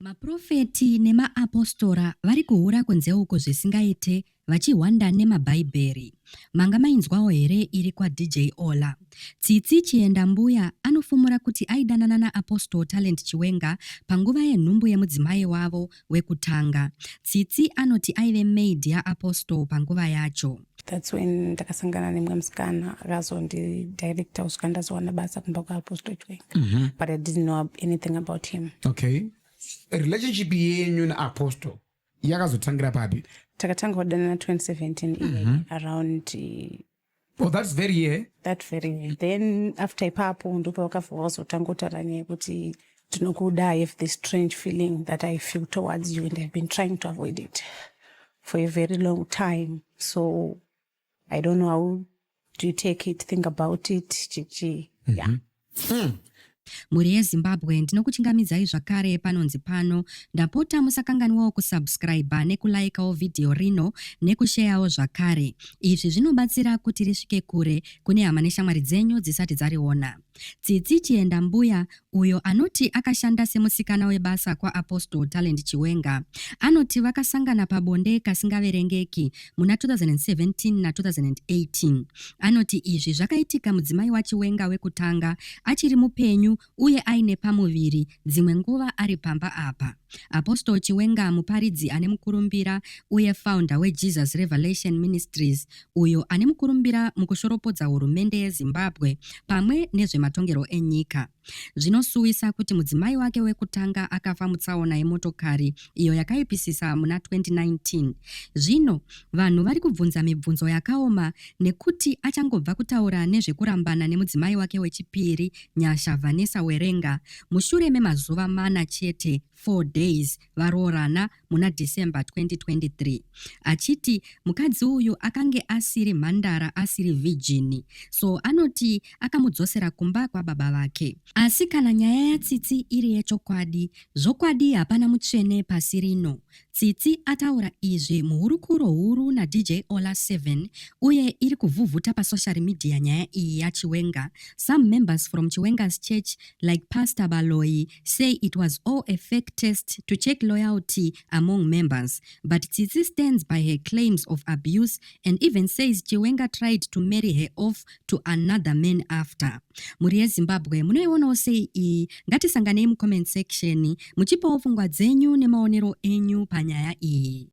Mapurofeti nemaapostora vari kuhura kunze uko zvisingaite vachihwanda nemabhaibheri. Manga mainzwawo here iri kwaDJ Ola? Tsitsi Chiendambuya anofumura kuti aidanana naApostle Talent Chiwenga panguva yenhumbu yemudzimai wavo wekutanga. Tsitsi anoti aive maid yaApostle panguva yacho. That's when ndakasangana nemumwe musikana akazondidirecta kusvika ndazowana basa kumba kwaApostle Chiwenga. But I didn't know anything about him. Okay, relationship yenyu naApostle yakazotangira papi? Takatanga kudanana 2017 iye around Oh, that's very year. That very year. Then after ipapo ndipo vakabva vazotanga kutaura nyaya yekuti ndinokuda, I have this strange feeling that I feel towards you and I've been trying to avoid it for a very long time, so I don't know, how do you take it? Think about it, chichi, yeah. Mhuri yeZimbabwe, ndinokuchingamidzai zvakare panonzi pano. Ndapota musakanganwawo kusubscribe nekulaikawo vhidhiyo rino nekusheyawo zvakare. Izvi zvinobatsira kuti risvike kure kune hama neshamwari dzenyu dzisati dzariona. Tsitsi Chiendambuya, uyo anoti akashanda semusikana webasa kwaApostle Talent Chiwenga, anoti vakasangana pabonde kasingaverengeki muna 2017 na2018. Anoti izvi zvakaitika mudzimai waChiwenga wekutanga achiri mupenyu uye aine pamuviri, dzimwe nguva ari pamba apa. Apostle Chiwenga muparidzi ane mukurumbira uye founder weJesus Revelation Ministries, uyo ane mukurumbira mukushoropodza hurumende yeZimbabwe pamwe nezvematongerwo enyika. Zvinosuwisa kuti mudzimai wake wekutanga akafa mutsaona yemotokari iyo yakaipisisa muna 2019. Zvino vanhu vari kubvunza mibvunzo yakaoma nekuti achangobva kutaura nezvekurambana nemudzimai wake wechipiri, Nyasha Vanessa Werenga, mushure memazuva 4 chete, 4 days, varoorana muna December 2023, achiti mukadzi uyu akange asiri mhandara, asiri virgin, so anoti akamudzosera kumba kwababa vake. Asi kana nyaya yaTsitsi iri yechokwadi, zvokwadi hapana mutsvene pasi rino. Tsitsi ataura izvi muhurukuro huru naDJ Ola 7 uye iri kuvhuvhuta pasocial media nyaya iyi yaChiwenga. Some members from Chiwenga's church, like Pastor Baloyi, say it was all a fake test to check loyalty among members, but Tsitsi stands by her claims of abuse and even says Chiwenga tried to marry her off to another man after. Mhuri yeZimbabwe, munoionawo sei iyi? Ngatisanganei mucomment section muchipawo pfungwa dzenyu nemaonero enyu panyaya iyi.